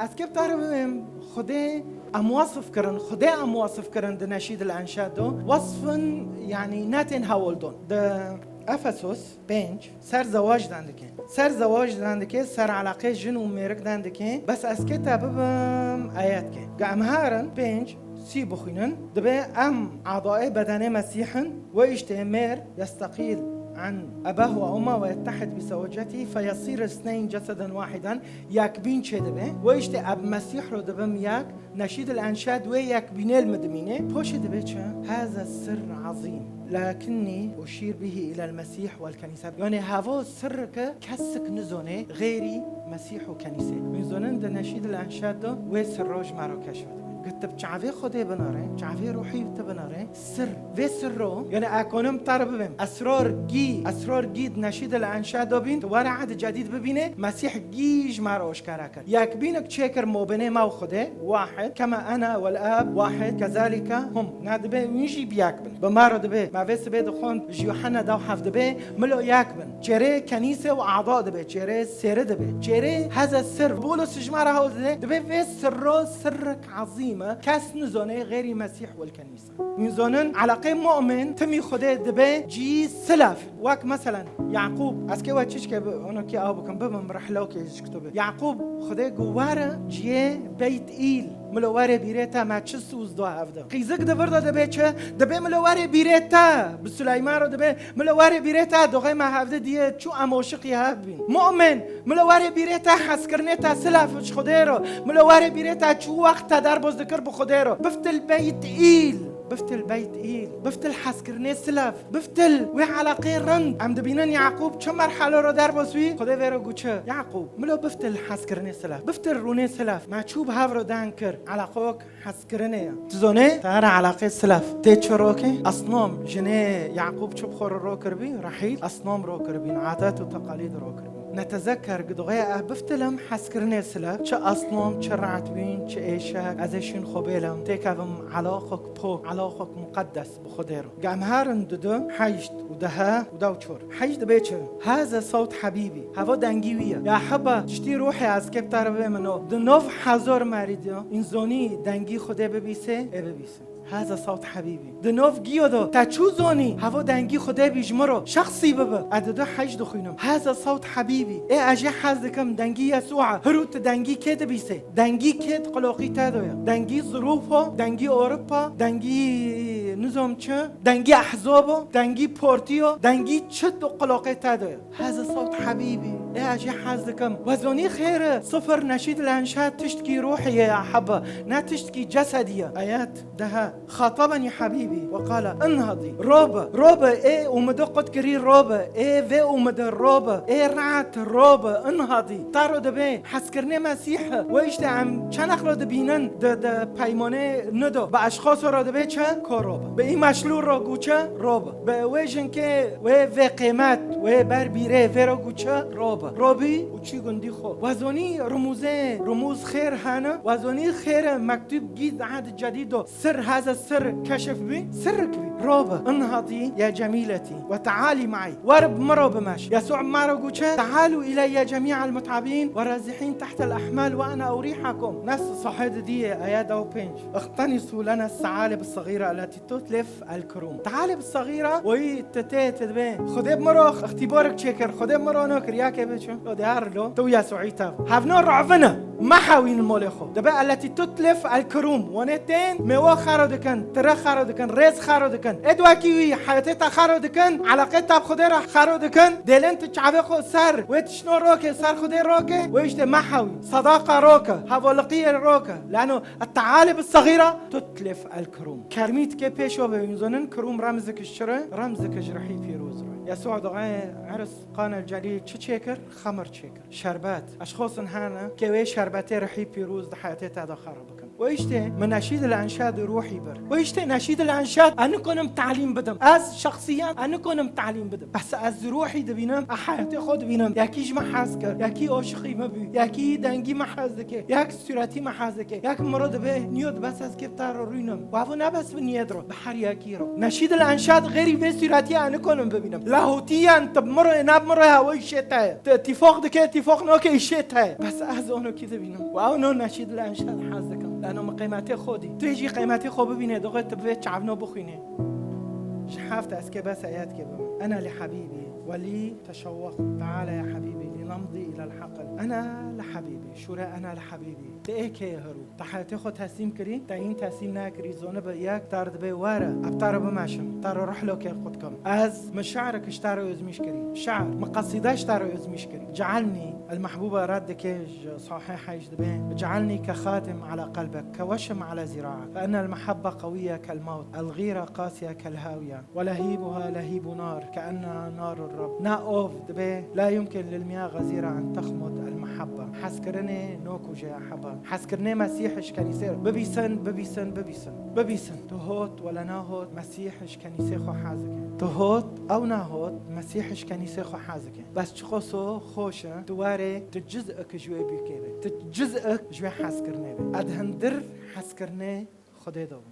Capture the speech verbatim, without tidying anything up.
Ez kê bi te re bibêm, Xwedê em wasif kirin, Xwedê em wasif kirin di Neşîd el Enşad de. Wasfin, yanî ne tên hewldon. Di Efesos pênc ser zewac dan dike. Ser zewac dan dike, ser eleqê jin û mêrik dan dike. Bes ez kê te bibim ayet ke. Ge em herin pênc, sî bixwînin, dibê em adaê bedenê Mesîh in. Ve işte mêr yesteqîl an ebeh ve umma ve yettehid bi zewcetî fe yesîr isneyn ceseden wahidan. Yekbîn çê dibe. Ve işte em Mesîh ro dibim yek, Neşîd el Enşad wê yekbînê li min dimîne. Poşê dibe çi? Haza sirr azîm. Lakinnî uşîr bihî ilel Mesîh wel kenîse. Yanî havo sirrike kesik nizone xêrî Mesîh û kenîse. Min zonin di Neşîd el Enşad de wê sirro ji me ro keşf dibe. Gitib çavê Xwedê binare, çavê ruhî te binare, sir. Vê sirro, yanî ekonim te re bibim. Esrar gî, esrar gî di Neşîd el Enşad de bîn, tu were ehd cedîd bibîne, Mesîh gî ji me re aşkera kir. Yekbînik çêkir mobênê me û Xwedê, wahid, kema ena wel ab wahid, kezalike hum. Ne dibe wî jî bi yek bin. Bi me re dibe, me vê sibê dixwend ji Yuhanna dew heft dibe, milo yek bin. Çêrê kenîse û ada dibe, çêrê sêri dibe, çêrê heze sir. Bulus ji me re hewl dide, dibe vê sirro sirrik ezîm e. Kes nizone xêrî Mesîh wel kenîse. Min zonin, eleqê mu'min, timî Xwedê dibe cî silav. Wek meselen, Yaqûb, ez kê we çiçke bi, ono kê aw bikim, bibim rihlokê ji kitobê. Yaqûb, Xwedê gu were ciyê Beyt Îl. Milo were bîrê te me çi sûz do hevde. Qîzik di vir de dibe çi? Dibe milo were bîrê te. Bi Suleyman re dibe milo were bîrê te. Doxê me hevde diye çû em oşiqî hev bîn. Mu'min, milo were bîrê te hezkirinê te silav ji Xwedê re. Milo were bîrê te çû wext te derboz dikir bi Xwedê re. Biftil Beyt Îl. Biftil Beyt Îl. Biftil hezkirinê silav. Biftil wê eleqê rind. Em dibînin Yaqûb çi merhelo re derboz wî. Xwedê vê re gu çi? Yaqûb, milo biftil hezkirinê silav. Biftil rûnê silav. Me çû bi hev re den kir. Eleqok hezkirinê ye. Tu zonê, te here eleqê silav. Tê çi rokê? Esnam, jinê Yaqûb çi bi xwe re ro kiribî? Rehîl. Esnam ro kiribîn, adet û teqalîd ro kiribîn. Netezekker, gidoxê e biftilim hezkirinê silav. Çi esnam, çi re'tbîn, çi êşek, ez ê şîn xwe bêlim. Têkevim eleqok po, eleqok muqeddes. Bi Xwedê re. Ge em herin didu, heşt û dehe û dew çor. Heşt dibe çi? Haza sawt hebîbî. Heva dengî wî ye. Ya heba, tiştî ruhê ez kê bi te re bê min o. Di nov hezor merî de, în zonî dengî Xwedê bibîsê, ê bibîsê. Haza sawt hebîbî. Di nov giyo de, te çû zonî, heva dengî Xwedê bî ji min re, şexsî bibe. E didu heşt dixwînim. Haza sawt hebîbî. Ê ez jê hez dikim, dengî Yesû e. Hirû tu dengî kê dibîsê? Dengî kê di qiloqî te de ye? Dengî zirûf o, dengî Ewropa, dengî nizam çi, dengî ehzab o, dengî partî yo, dengî çi di qiloqê te de ye? Heze sawt hebîbî, ê ez jê hez dikim. Wezonî xêr e, sifir Neşîd el Enşad tiştkî ruhî ye ya hebe, ne tiştkî cesedî ye. Ayet dehe. Xatabeni hebîbî we qala inhedî. Robe, robe, ê umide qut kirî robe, ê vê umide robe, ê re'et robe, inhedî. Ta ro dibe hezkirinê Mesîh e. We işte em çenex ro dibînin di, di peymanê nû do. Bi eşxaso ro dibe çi? Ko robe. Bi îmeşlû ro gu çi? Robe. Bi wê jinkê wê vê qêmet, wê ber bîrê vê ro gu çi? Robe. Robî û çî gundî xwe. Wezonî rumûzê, rumûz xêr hene. Wezonî xêr e, mektûb gîd ehd cedîd do. Sir heze sir keşif bî, sirrik bî. Robe, inhedî ya cemîletî, ve tealî maî. Wer bi min re bimeş. Yesû me re gu çi? Tealû ileyye cemî'el mut'ebîn ve razihîn tehtel ehmal ve ene urîhekum. Nes sahî didiyê, ayet ew pênc. Iqtenisû lene se'alib segîra elletî tutlif el kirûm. Tealib segîra, weyî te tê te dibê. Xwedê bi min re îxtîbarik çêkir, Xwedê bi min re nokir, ya kê bê çi? Lo diyar lo, tu Yesûî tev. Hevno ru'vine. Mehewîn molê xwe. Dibe elletî tutlif el kirûm. Wanê tên mêwe xero dikin, tire xero dikin, rêz xero dikin. Ê di wekî wî heyetê te xero dikin, eleqê te bi Xwedê re xero dikin. Dêlên tu çavê xwe ser, wê tişno roke, ser Xwedê roke, wê işte mehewî. Sedaqa roke, hevoliqiyê roke. Lano et-tealib segîra tutlif el kirûm. Kermî dike pêşo be, hûn zonin kirûm remzik ji çi re? Remzik ji rihî pîroz re. Yesû dixe Irs Qanel Celîl çi çêkir? Xemir çêkir. Şerbet. Eşxosin hene ke wê şerbetê rihî pîroz di heyetê te de xero bikin. Ve işte, min neşîd el enşad ruhî bir. Ve işte neşîd el enşad, ez nikonim talîm bidim. Ez şexsiyen, ez nikonim talîm bidim. Bes ez ruhî dibînim, ez heyatê xwe dibînim. Yekî ji me hez kir, yekî aşiqî me bû, yekî dengî me hez dike, yek sûretî me hez dike, yek miro dibe, niyo dibe ez kê bi te re rûnim. Ve ev ne bes bi niyet re, bi her yekî re. Neşîd el enşad xêrî vê sûretiyê ez nikonim bibînim. Lahotiyen tu bi miro, ne bi miro hewe îşê te ye. Tu îtîfaq dike, îtîfaq nake îşê te ye. Bes ez onokî dibînim. Ve ew no neşîd el enşad hez dikim. Lano min qeymetê xwe dî. Tu jî qeymetê xwe bibîne, doxê tu bi vê çavno bixwîne. Ji heft ez kê bes eyet kê bim. Ena li hebîbî. Welî teşewweq. Teala ya hebîbî. Li nemdî ilel heql. Ena li hebîbî. Şûre ena li hebîbî. Te ê kê heru. Te heyatê xwe teslîm kirî, te hîn teslîm nekirî, zonibe yek te re dibe were, ez bi te re bimeşim, te re ruh lokê xwe dikim. Ez min şi'rek ji te re ozmîş kirî. Şi'r, min qesîde ji te re ozmîş kirî. Cealnî, el mehbûba red dike ji sahî heyş dibe. Cealnî ke xatim ala qelbek, ke weşim ala zîraek. Fe innel mehebbe qewîye kel mewt, el xîre qasiye kel hawiye. ولهيبها لهيب نار كأنها نار الرب. Na ov dibe, la yumkin lil miya xezîra en texmud el mehabbe. Hezkirinê nokuje ya heba. Hezkirinê Mesîh ji kenîsê re. Bibîsin, bibîsin, bibîsin. Bibîsin. Tu hot wele nahot, Mesîh ji kenîsê xwe hez dike. Tu hot, ew nahot, Mesîh ji kenîsê xwe hez dike. Bes çiqo so xweş e, tu warê, tu ciz'ek ji wê bûkê be. Tu ciz'ek ji wê hezkirinê be. Ez hindir hezkirinê Xwedê de bû.